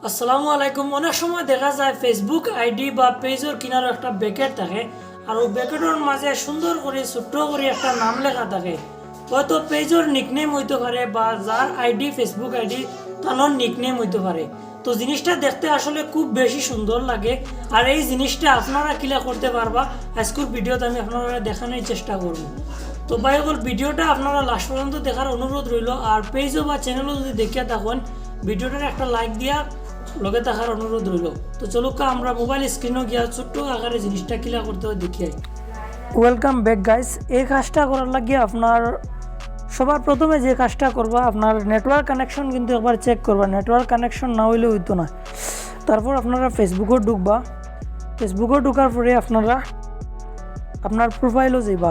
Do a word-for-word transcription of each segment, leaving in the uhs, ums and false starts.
আসসালামু আলাইকুম। অনেক সময় দেখা যায় Facebook আইডি বা পেজর কিনারো একটা ব্র্যাকেট থাকে, আর ওই ব্র্যাকেটর মাঝে সুন্দর করি ছোট্ট করি একটা নাম লেখা থাকে। হয়তো পেজর নিকনেম হইতে পারে বা যার আইডি, Facebook আইডি, তানর নিকনেম হইতে পারে। তো জিনিসটা দেখতে আসলে খুব বেশি সুন্দর লাগে। আর এই জিনিসটা আপনারা কিলা করতে পারবা, আজকের ভিডিওতে আমি আপনারা দেখানোর চেষ্টা করব। তো ভাই অকল, ভিডিওটা আপনারা লাস্ট পর্যন্ত দেখার অনুরোধ রইল। আর পেজও বা চ্যানেলও যদি দেখিয়া থাকেন, ভিডিওটার একটা লাইক দিয়া লগে থাকার অনুরোধ রইল। তো চলুক্কা, আমরা মোবাইল স্ক্রিনও গিয়া ছোট্ট আকারে জিনিসটা কিলা করতে হয় দেখিয়াই। Welcome back guys. এই কাজটা করার লাগিয়া আপনার সবার প্রথমে যে কাজটা করবা, আপনার নেটওয়ার্ক কানেকশন কিন্তু একবার চেক করবা। নেটওয়ার্ক কানেকশন না হইলে হইতো না। তারপর আপনারা Facebook-ও ঢুকবা। Facebook-ও ঢুকার পরে আপনারা আপনার প্রোফাইলও যাইবা।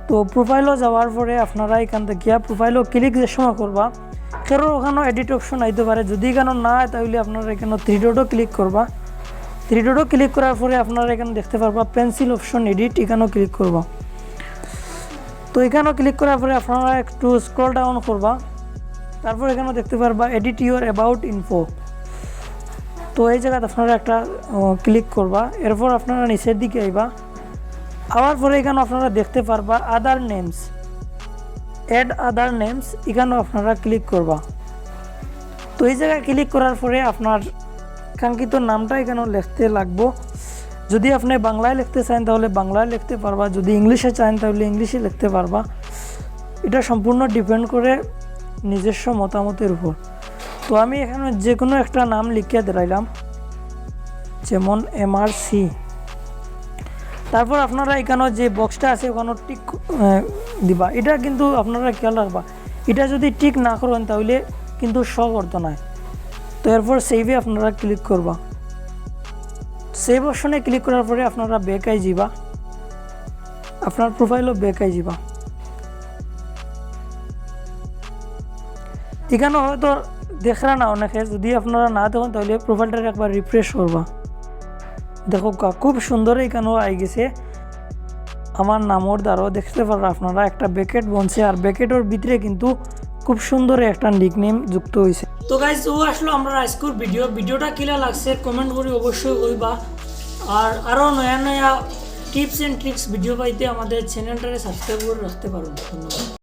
তো প্রোফাইলও যাওয়ার পরে আপনারা এখান থেকে গিয়া প্রোফাইলও ক্লিক যে সময় করবা, কারো ওখানো এডিট অপশন আইতে পারে। যদি এখানো না হয়, তাহলে আপনারা এখানো থ্রি ডটও ক্লিক করবা। থ্রি ডটও ক্লিক করার পরে আপনারা এখানে দেখতে পারবা পেন্সিল অপশন, এডিট, এখানেও ক্লিক করবা। তো এখানেও ক্লিক করার পরে আপনারা একটু স্ক্রল ডাউন করবা। তারপর এখানে দেখতে পারবা এডিট ইউর অ্যাবাউট ইনফো। তো এই জায়গাতে আপনারা একটা ক্লিক করবা। এরপর আপনারা নিচের দিকে আইবা। আবার পরে এখানে আপনারা দেখতে পারবা other names, add other names, এখানেও আপনারা ক্লিক করবা। তো এই জায়গায় ক্লিক করার পরে আপনার কাঙ্ক্ষিত নামটা এখানে লিখতে লাগবো। যদি আপনি বাংলায় লিখতে চান, তাহলে বাংলায় লিখতে পারবা। যদি ইংলিশে চান, তাহলে ইংলিশে লিখতে পারবা। এটা সম্পূর্ণ ডিপেন্ড করে নিজস্ব মতামতের উপর। তো আমি এখানে যে কোনো একটা নাম লিখিয়া দিলাইলাম, যেমন এমআরসি। তারপর আপনারা এখানে যে বক্সটা আছে, ওখানে টিক দিবা। এটা কিন্তু আপনারা খেয়াল রাখবা, এটা যদি টিক না করেন, তাহলে কিন্তু শো করতো না। তো এরপর সেভে আপনারা ক্লিক করবা। সেভ অপশনে ক্লিক করার পরে আপনারা ব্যাক আই যাবা, আপনার প্রোফাইলও ব্যাক আই যাবা। এখানে হয়তো দেখরা না অনেকে, যদি আপনারা না দেখেন, তাহলে প্রোফাইলটারে একবার রিফ্রেশ করবা। দেখউক্কা, খুব সুন্দর এখানেও আই গেছে। আমার নামর দ্বারাও দেখতে পাররা আপনারা একটা ব্র্যাকেট বনছে, আর ব্র্যাকেটর ভিতরে কিন্তু খুব সুন্দর একটা নিকনেম যুক্ত হইছে। তো গাইস, ও আসলো আমরার আজকের ভিডিও। ভিডিওটা কিলা লাগছে কমেন্ট করি অবশ্যই কইবা। আর আরও নয়া নয়া টিপস অ্যান্ড ট্রিক্স ভিডিও পাইতে আমাদের চ্যানেলটারে সাবস্ক্রাইব করে রাখতে পারেন। ধন্যবাদ।